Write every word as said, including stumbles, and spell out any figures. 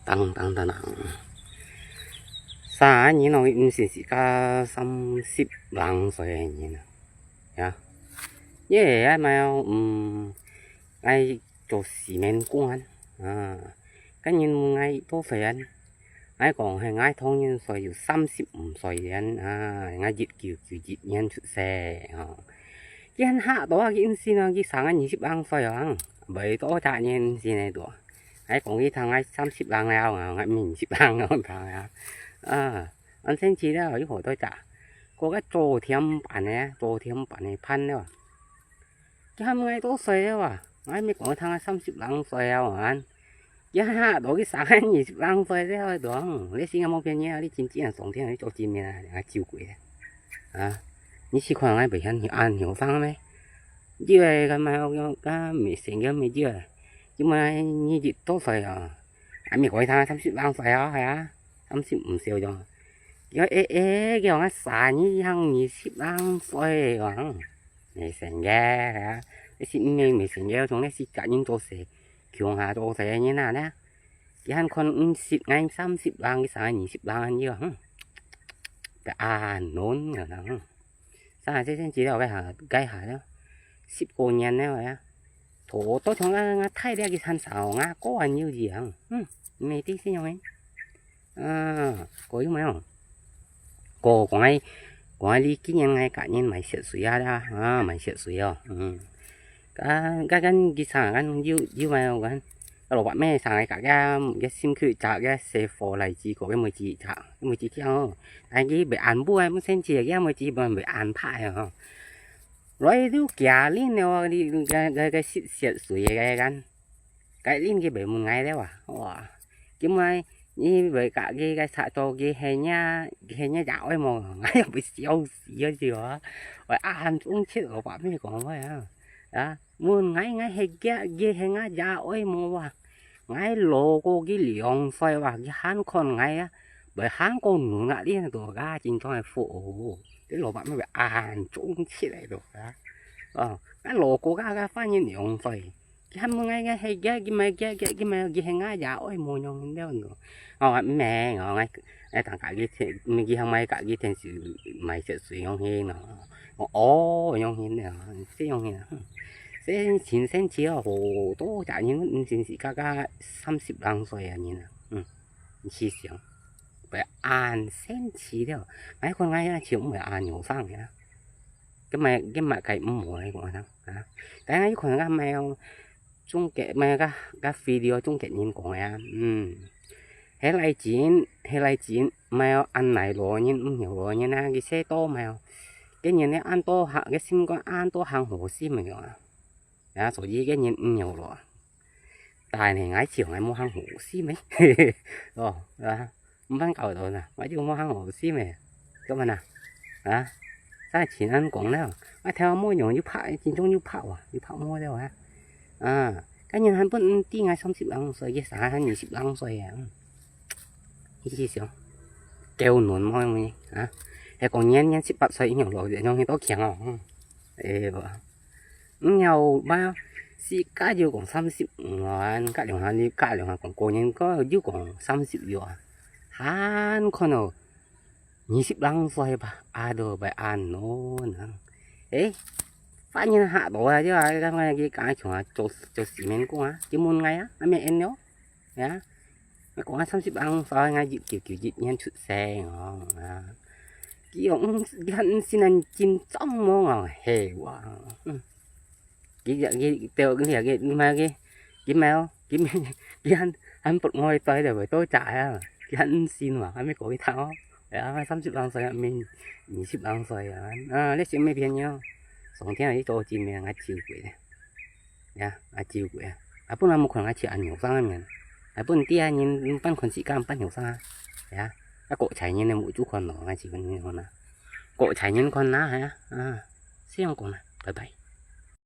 当当当当。三个人哦，毋是自家三十零歲个人啊。呀，耶，哎，𠊎，嗯，𠊎做洗面工啊。啊，該人問𠊎幾多歲啊？𠊎講係𠊎當年歲有三十五歲啊，啊，𠊎一九九一年出世，吼。佢還嚇到啊，佢毋信啊，佢生啊二十零歲啊，未到隻年毋信个多。 𠊎講佢聽𠊎三十零了，𠊎毋係二十零了，聽啊。啊，恁生趣了，又好多隻。過个做添飯个，做添飯个飯了。佢喊𠊎幾多歲了啊？𠊎毋係講聽𠊎三十零歲了啊。佢嚇到佢生二十零歲了，講，你心眼無便宜啊，你真正上天，你做真面啊，𠊎走過啊。啊，你試看𠊎袂曉你恁後生咩？ 有个，該麼个，該未成个，毋係有个。因為你幾多歲啊？啊，毋係講佢聽三十零歲啊，係啊，三十五歲咗。佢講，欸，欸，佢講啊，三年行二十零歲啊，未成个，係啊。你係毋係未成个，從你係家人做事，共下做事个人啊，呢？佢還看毋識𠊎三十零，佢生二十零个，哼，恁樣啊，哼。 生啊，細細隻了，該下，該下了，十過年了呀。頭到像𠊎，𠊎大了，佢還生𠊎，過還幼稚啊。嗯，毋係知係樣个。啊，過有無？過講个，講个，你今年𠊎家人買雪水啊啦，啊，買雪水哦，嗯。啊，該，該，佢生，該有，有無？該，該蘿蔔咩生个，該，該，該心口摘，該細火來自過，該梅子摘，該梅子摘哦。但佢袂恁烏啊，毋生趣，佢梅子袂，袂恁歹啊，吼。來，你行恁了，你，該，該，該雪，雪水个，該，該，該恁佢袂問𠊎了啊，哇。今晡日你會佮佢个插座，佢係若，佢係若爺哀無？𠊎又會笑死啊，是無？𠊎恁中意蘿蔔咩講話啊，啊？ 問𠊎，𠊎係佢，佢係𠊎爺哀無啊？𠊎老過佢兩歲哇，佢還看𠊎啊，會還過嫩啊，你都啊，真正係福哦。你蘿蔔咩會恁中意來咯啊？哦，𠊎老過佢，佢反而兩歲。佢還問𠊎，𠊎係佢，佢毋係佢，佢，佢毋係，佢係𠊎爺哀無樣了咯。哦，毋係，哦，𠊎，𠊎當佮佢天，毋係佢還買佮佢天時買雪水用去喏。 哦，哦，樣形个，這樣形啊，哼。這真生趣哦，好多隻人毋真係加加三十零歲个人啊，嗯，你試想，會恁生趣了。𠊎看𠊎啊，就毋會恁後生个啊。該麼，該麼个毋會講啊，啊，但係看𠊎乜哦，中國，乜个，个video中國人講个啊，嗯。 係來真，係來真，毋係恁耐老人，毋曉老人啊，佢細到毋係哦。該人呢，恁多行，該心肝恁多行好心个啊。啊，所以該人毋曉老啊。但係𠊎像𠊎無行好心个。哦，啊，毋辦搞到啦，𠊎就無行好心个。 做麼个啊？啊？啥情恁講了？啊，頭毛又白，真正又白啊，又白毛了啊。啊，該人還分毋知𠊎三十零歲，佢生還二十零歲啊。嗯。你試想，夠嫩無？啊？係講年年十八歲，樣老，樣去到強哦。嗯。哎喲。 毋曉嘛，自家又講三十五啊，隔兩下你隔兩下講，過年過又講三十六啊，還看到二十零歲吧，啊，都會恁老呢。誒，發現嚇到啊，就啊，佢講佢講像啊，做，做洗面工啊，就問𠊎啊，啊，咩人咯？ 呀，𠊎講啊，三十零歲，𠊎一九九一年出世哦，啊，佢講，嗯，佢還毋信啊，真正無哦，係哇，嗯，佢，佢，佢，佢，佢，佢，佢，佢還，還分𠊎帶了，會到家啊，佢還毋信嘛，還無過去聽哦，呀，三十零歲啊，毋係二十零歲啊，啊，你想咩朋友？上天啊，你做真命，𠊎照顧你。 呀，啊，照顧啊。啊，本來無看𠊎似恁後生个面，啊，本底下人，半看自家半後生啊。呀，啊，國際人呢，無就看咯，𠊎自家人看啊。國際人看啊，係啊，啊，這樣講啦，拜拜。